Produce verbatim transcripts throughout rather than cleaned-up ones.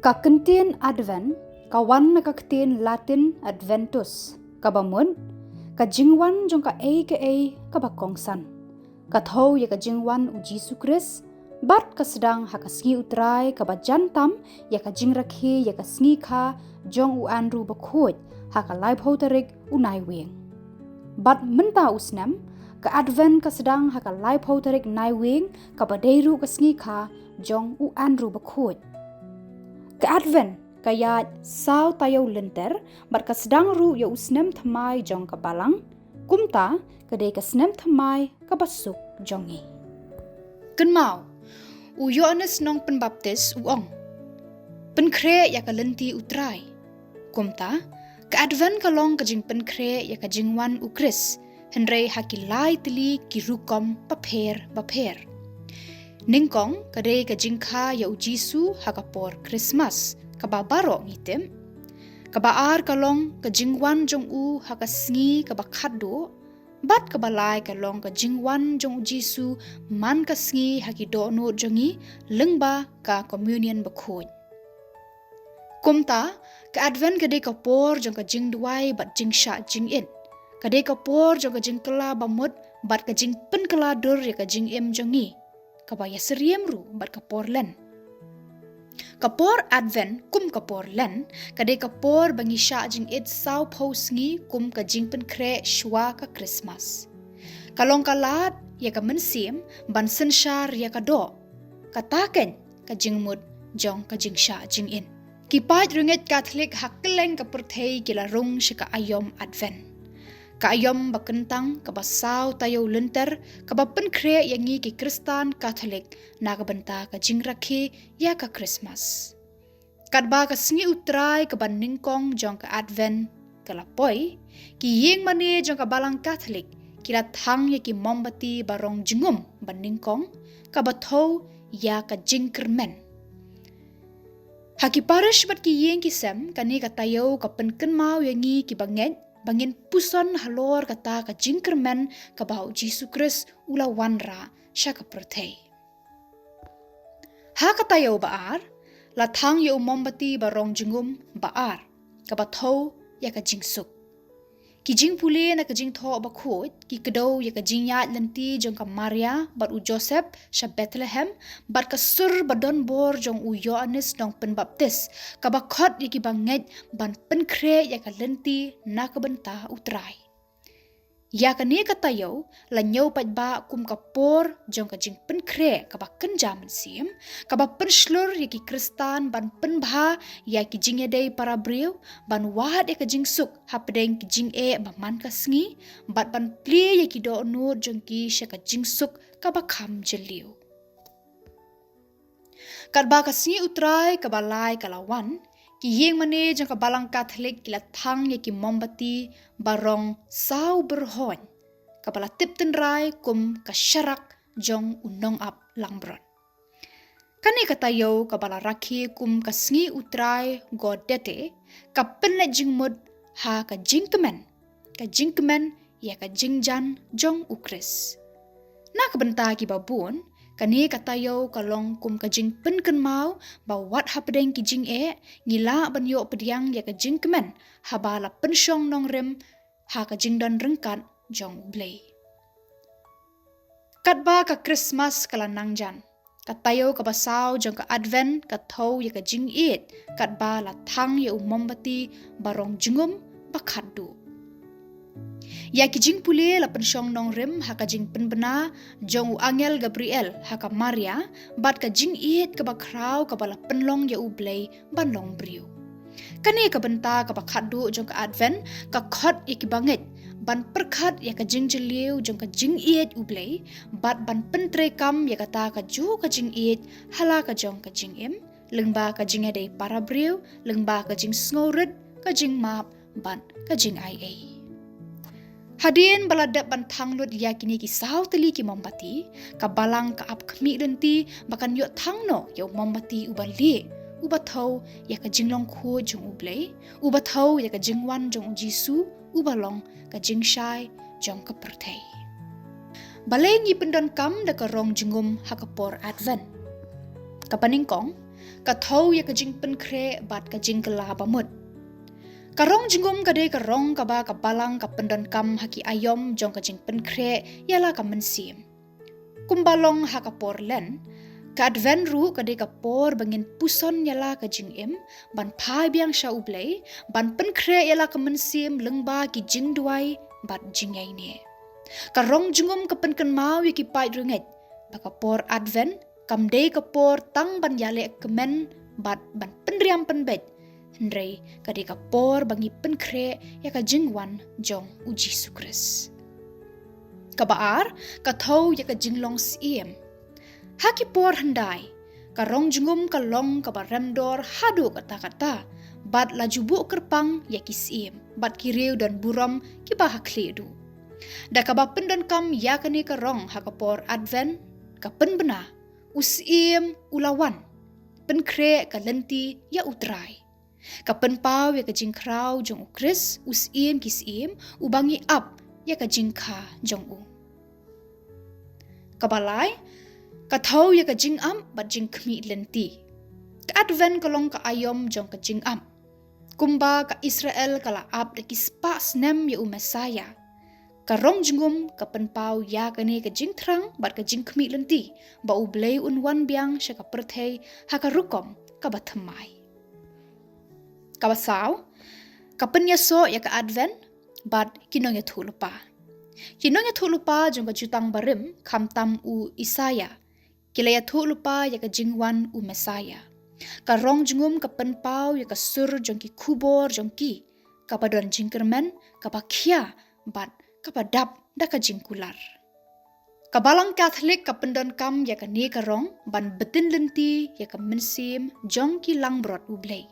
Ka kyntien Advent ka wan na ka ktien Latin Adventus, kaba mut ka jingwan jong kaei kaei kaba kongsan. Ka thew ïa ka jingwan u Jisu Khrist, bad ka sdang ha ka sngi U Trai kaba jan tam ïa ka jingrakhe ïa ka sngi kha jong u Andrew Bakhuid ha ka laiphew tarik u Naiwieng. Bad mynta u snem, ka Advent ka sdang ha ka laiphew tarik Naiwieng, kaba dei ruh ka sngi kha jong u Andrew Bakhuid. Ka Advent ka ïaid saw taïew lynter, bad ka sdang ruh ïa u snem thymmai jong ka Balang, kumta ka dei ka snem thymmai kaba suk jong ngi. Kynmaw, u Ïoannis Nongpynbaptis u ong, pynkhreh ïa ka lynti U Trai. Kumta, ka Advent ka long ka jingpynkhreh ïa ka jingwan u Khrist, hynrei ha ki lai tylli ki rukom bapher bapher. Nyngkong, ka dei ka jingkha ïa u Jisu ha ka por Christmas, kaba baroh ngi tip. Kaba ar ka long ka jingwan jong u ha ka sngi kaba khatduh, bad kaba lai ka long ka jingwan jong u Jisu man ka sngi ha ki dohnud jong ngi lyngba ka Communion Bakhuid. Kumta, ka Advent ka dei ka por jong ka jingduwai bad jingshah jingit. Ka dei ka por jong ka jingkylla bamut bad ka jingpynkylla dur ïa ka jingim jong ngi, kaba ïasyriem ruh bad ka por Lent. Ka por Advent kum ka por Lent ka dei ka por ba ngi shah jingit sawphew sngi kum ka jingpynkhreh shuwa ka Christmas. Ka long ka lad ïa ka mynsiem ban synshar ïa ka doh. Kata keiñ ka jingmut jong ka jingshah jingit. Ki paid riewngeit Katholik ha kylleng ka pyrthei ki la rung sha ka aïom Advent, ka aïom ba kyntang kaba saw taïew lynter, kaba pynkhreh ïa ngi ki Khristan Katholik na ka bynta ka jingrakhe ïa ka Christmas. Katba ka sngi U Trai kaba nyngkong jong ka Advent ka la poi, ki ïing mane jong ka Balang Katholik ki la thang ïa ki mombati ba rong jingum ba nyngkong, kaba thew ïa ka jingkyrmen. Ha ki parish bad ki ïing ki sem, kane ka taïew ka pynkynmaw ïa ngi ki bangeit ba ngin puson halor kata ka jingkyrmen kaba u Jisu Khrist u la wanrah sha ka pyrthei. Ha ka taïew ba ar, la thang ïa u mombati ba rong jingum ba ar, kaba thew ïa ka jingsuk. Ki jingpule na ka Jingthoh Bakhuid ki kdew ïa ka jingïaid lynti jong ka Maria bad u Joseph sha Bethlehem, bad ka sur ba donbor jong u Ïoannis Nongpynbaptis, kaba khot ïa ki bangeit ban pynkhreh ïa ka lynti na ka bynta U Trai. Ïa kane ka taïew la ñiew paidbah kum ka por jong ka jingpynkhreh kaba kynja mynsiem, kaba pynshlur ïa ki Khristan ban pynbha ïa ki jingïadei para briew, ban wad ïa ka jingsuk hapdeng ki jingeh ba man ka sngi, bad ban plie ïa ki dohnud jong ki sha ka jingsuk kaba kham jylliew. Katba ka sngi U Trai kaba lai ka la wan, ki ïing mane jong ka Balang Katholik ki la thang ïa ki mombati ba rong saw byrhoiñ, kaba la tip tynrai kum ka sharak jong u nongap langbrot. Kane ka taïew kaba la rakhe kum ka sngi U Trai Gaudete, ka pynleit jingmut ha ka jingkmen, ka jingkmen ïa ka jingjan jong u Khrist. Na ka bynta kiba bun, kane ka taïew ka long kum ka jingpynkynmaw ba wat hapdeng ki jingeh, ngi lah ban ïoh pdiang ïa ka jingkmen haba la pynshong nongrim ha ka jingdon ryngkat jong U Blei. Katba ka Christmas ka la nang jan, ka taïew kaba saw jong ka Advent ka thew ïa ka jingïeit, katba la thang ïa u mombati ba rong jingum ba khatduh. Ïa ki jingpule la pynshong nongrim ha ka jingpynbna jong u angel Gabriel ha ka Maria, bad ka jingïeit kaba khraw kaba la pynlong ïa U Blei ban long briew. Kane ka bynta kaba khatduh jong ka Advent ka khot ïa ki bangeit ban pyrkhat ïa ka jingjylliew jong ka jingïeit U Blei, bad ban pyntreikam ïa kata kajuh ka jingïeit ha la ka jong ka jingim, lyngba ka jingïadei para briew, lyngba ka jingsngewrit, ka jingmap, bad ka jingaiei. Hadien ba la dep ban thang lut ïa kine ki saw tylli ki mombati, ka Balang ka ap khmih lynti ba kan ïoh thang noh ïa u mombati uba lieh, uba thew ïa ka jinglong khuid jong U Blei, uba thew ïa ka jingwan jong u Jisu, uba long ka jingshai jong ka pyrthei. Balei ngi pyndonkam da ka rong jingum ha ka por Advent? Kaba nyngkong, Ka thew ïa ka jingpynkhreh bad ka jingkylla bamut. Ka rong jingum ka dei ka rong kaba ka Balang ka pyndonkam ha ki aïom jong ka jingpynkhreh ïa la ka mynsiem. Kumba long ha ka por Lent, ka Advent ruh ka dei ka por ba ngin puson ïa la ka jingim, ban phai biang sha U Blei, ban pynkhreh ïa la ka mynsiem lyngba ki jingduwai bad jingïaineh. Ka rong jingum ka pynkynmaw ïa ki paid rangeit ba ka por Advent kam dei ka por tang ban ïaleh kmen bad ban pynriam pynbeit, hynrei ka dei ka por ba ngi pynkhreh ïa ka jingwan jong U Jisu Khrist. Kaba ar, ka thew ïa ka jinglong syiem. Ha ki por hyndai, ka rong jingum ka long kaba rem dor haduh katta katta, bad la ju buh kyrpang ïa ki syiem bad ki riew don burom kiba ha khlieh duh. Da kaba pyndonkam ïa kane ka rong ha ka por Advent, ka pynbna, u syiem u la wan, pynkhreh ka lynti ïa U Trai. Ka pynpaw ïa ka jingkhraw jong U Khrist, u Syiem ki syiem, uba ngi ap ïa ka jingkha jong u. Kaba lai, ka thew ïa ka jingap bad jingkhmih lynti. Ka Advent ka long ka aïom jong ka jingap. Kumba ka Israel ka la ap da ki spah snem ïa u Messaïa, ka rong jingum ka pynpaw ïa kane ka jingthrang bad ka jingkhmih lynti ba U Blei un wan biang sha ka pyrthei ha ka rukom kaba thymmai. Kaba saw, ka pynïasoh ïa ka Advent bad ki nongïathuhlypa. Ki nongïathuhlypa jong ka Jutang Barim, khamtam u Isaïa, ki la ïathuhlypa ïa ka jingwan u Messaïa. Ka rong jingum ka pynpaw ïa ka sur jong ki khubor jong ki, kaba don jingkyrmen, kaba khia bad kaba dap da ka jingkular. Ka Balang Katholik ka pyndonkam ïa kane ka rong ban btin lynti ïa ka mynsiem jong ki langbrot U Blei.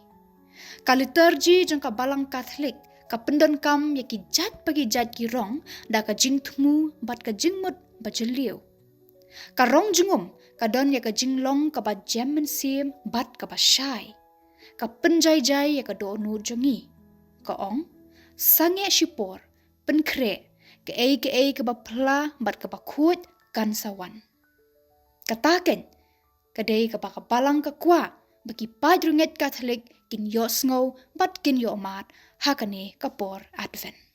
Ka liturgi jong ka Balang Katholik ka pyndonkam ïa ki jait pa ki jait ki rong da ka jingthmu bad ka jingmut ba jylliew. Ka rong jingum ka don ïa ka jinglong kaba jem mynsiem bad kaba shai. Ka pynjai jai ïa ka dohnud jong ngi. Ka ong, sangeh shipor, pynkhreh, kaei kaei kaba pla bad kaba khuid kan sa wan. Kata keiñ ka dei kaba ka Balang ka kwah ba ki paid rangeit Katholik kin ïohsngew bad kin ïohmad ha kane ka por Advent.